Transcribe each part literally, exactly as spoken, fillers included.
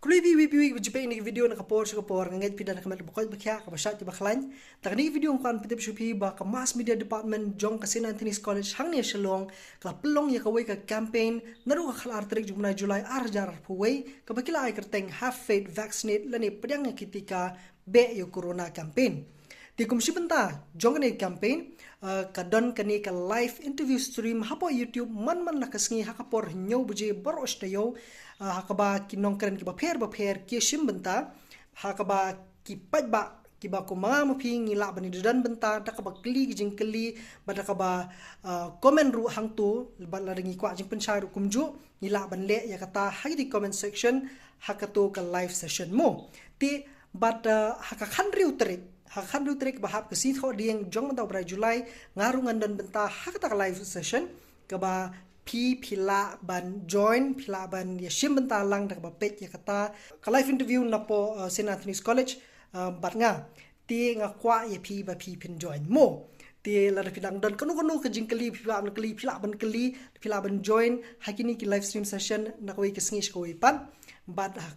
Khublei phi, phi, phi, phi, phi, video na ka por sha ka por, nga ngeit phi don ka met ba koit ba khiah, kaba shait kaba khlaiñ. Ta kane ka video nga kwah pyntip sha phi ba ka Mass Media Department jong ka Saint Anthony's College hangne Shillong, ka la pynlong ïa kawei ka campaign, naduh ka khatar tarik jong u bnai July ar hajar arphew wei, kaba ki la ai kyrteng Have Faith, Vaccinate, lane pdiang ïa ki tika, beh ïa u Corona campaign. Te kum shi bynta jong kane ka campaign, uh, ka don kane ka live interview stream hapoh YouTube man man la ka sngi ha ka por hynñiew baje baroh shi taïew, uh, ha kaba ki nongkren kiba pher ba pher ki shim bynta, ha kaba ki paidbah kiba kum ma nga ma phi ngi lah ban ïa don bynta da kaba kylli ki jingkylli, bad da kaba, uh, comment ruh hangto, bad lada ngi kwah jingpynshai ruh kumjuh, ngi lah ban leh ïa kata ha ki comment section ha kato ka live session mo. Te bad, uh, ha ka khathynriew tarik, ha ka khathynriew tarik ba hap ka sngi Thohdieng jong mynta u bnai July, nga ruh ngan don bynta ha kata ka live session, kaba phi, phi lah ban join, phi lah ban ïa shim bynta lang da kaba peit ïa kata ka live interview napoh, uh, Saint Anthony's College, uh, bad nga. Te nga kwah ïa phi ba phi phin join mo. Te lada phi dang don kano kano ka jingkylli phi lah ban kylli, phi lah ban kylli, phi lah ban join ha kine ki live stream session na kawei ka sngi sha kawei pat. Bad, uh,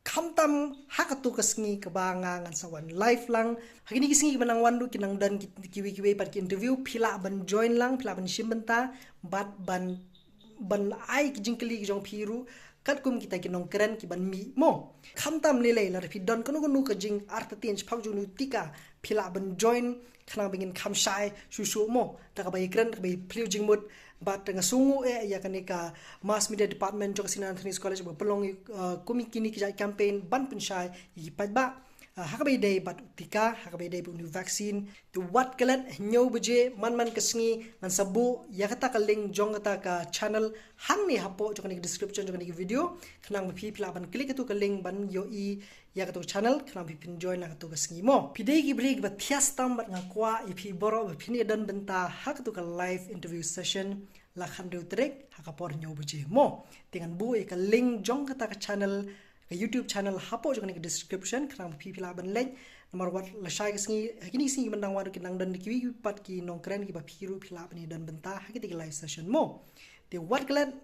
khamtam ha kato ka sngi kaba nga ngan sa wan live lang. Ha kine ki sngi kiba nang wan ruh ki nang don ki, kiwei kiwei pat ki interview, phi lah ban join lang, phi lah ban shim bynta, bad ban, ban ai ki jingkylli ki jong phi ruh katkum kita ki nongkren kiban mih mo. Khamtam lei lei lada phi don kano kano ka jingartatien shaphang jong u tika, phi lah ban join, khnang ba ngin kham shai shuh shuh mo, da kaba ïakren, da kaba ïaphylliew jingmut. Bad nga sngewnguh eh ïa kane ka Mass Media Department jong ka Saint Anthony's College ba pynlong, uh, kum kine ki jait campaign ban pynshai ïa ki paidbah, uh, ha kaba ïadei bad u tika, ha kaba ïadei bad u new vaccine. Te wat klet hynñiew baje man man ka sngi ngan sa buh ïa kata ka link jong kata ka channel hangne hapoh jong kane ka description jong kane ka video, khnang ba phi, phi lah ban click kato ka link ban ïohi ïa kato ka channel, khnang ba phi phin join ha kato ka sngi mo. Phi dei ki briew kiba thiah tam bad nga kwah ïa phi baroh ba phin ïa don bynta ha kato ka live interview session la khathynriew tarik ha ka por hynñiew baje mo. Te ngan buh ïa ka link jong kata ka channel, ka YouTube channel hapoh jong kane ka description, khnang ba phi, phi lah ban leit. Namar wat lashai ka sngi, ha kine ki sngi kiba nang wan ruh ki nang don kiwei kiwei pat ki nongkren kiba phi ruh phi lah ban ïa don bynta ha kita ki live session mo. Te wat klet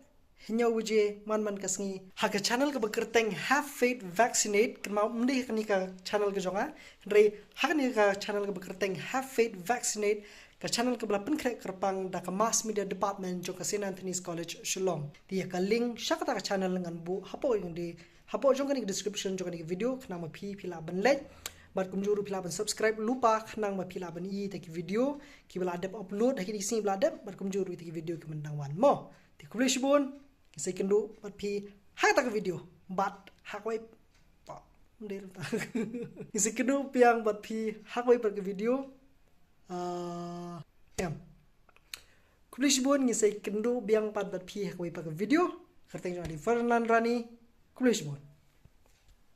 hynñiew baje man man ka sngi ha ka channel kaba kyrteng Have Faith, Vaccinate, kynmaw ym dei ha kane ka channel ka jong nga, hynrei ha kane ka channel kaba kyrteng Have Faith, Vaccinate, ka channel kaba la pynkhreh kyrpang da ka Mass Media Department jong ka Saint Anthony's College Shillong. Te ïa ka link sha kata ka channel ngan buh hapoh jong kane, hapoh jong kane ka description jong kane ka video, khnang ba phi, phi lah ban leit. Bad kumjuh ruh phi lah ban subscribe lypa, khnang ba phi lah ban ïohi ïa kita ki video kiba la dep upload ha kine ki sngi ba la dep, bad kumjuh ruh ïa kita ki video kiba nang wan mo. Te khublei shibun, ngin sa ïakynduh bad phi ha kata ka video bad ha kawei pat. Ngin sa ïakynduh biang bad phi ha kawei pat ka video. Ah, em. Khublei shibun, ngin sa ïakynduh biang pat bad phi ha kawei pat ka video. Kyrteng jong nga dei Fernand Rani. Khublei shibun.